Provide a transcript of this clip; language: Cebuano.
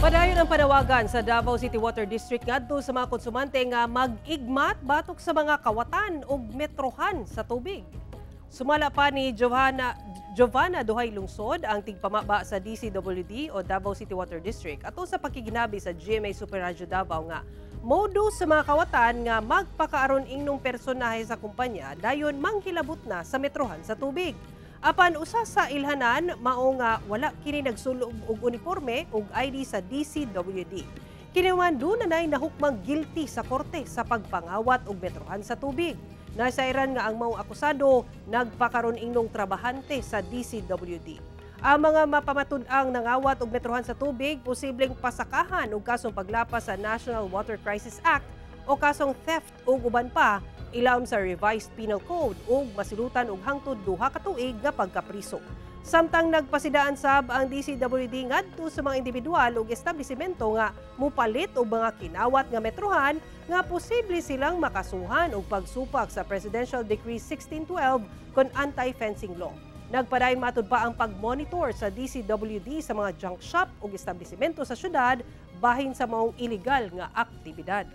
Padayon ang panawagan sa Davao City Water District ngadto sa mga konsumante nga mag-igmat batok sa mga kawatan ug metrohan sa tubig. Sumala pa ni Giovanna Duhaylungsod, ang tigpamaba sa DCWD o Davao City Water District, ato sa pakiginabi sa GMA Super Radio Davao nga modo sa mga kawatan nga magpakaaron ingnong personahe sa kumpanya dayon manghilabot na sa metrohan sa tubig. Apan usa sa ilhanan mao nga wala kini nagsulob og uniforme ug ID sa DCWD. Kini man duna nay nahukmang guilty sa korte sa pagpangawat og metrohan sa tubig. Nasayran nga ang maong akusado nagpakaron ingnong trabahante sa DCWD. Ang mga mapamatud-ang nangawat og metrohan sa tubig posibleng pasakahan og kasong paglapas sa National Water Crisis Act o kasong theft ug uban pa ilawom sa Revised Penal Code ug masilutan og hangtod 2 ka tuig nga pagkapriso. Samtang nagpasidaan sab ang DCWD ngadto sa mga individual ug establishmento nga mupalit og mga kinawat nga metrohan nga posible silang makasuhan og pagsupak sa Presidential Decree 1612 kon anti-fencing law. Nagpadayon matud pa ang pagmonitor sa DCWD sa mga junk shop ug establishmento sa syudad bahin sa maong illegal nga aktibidad.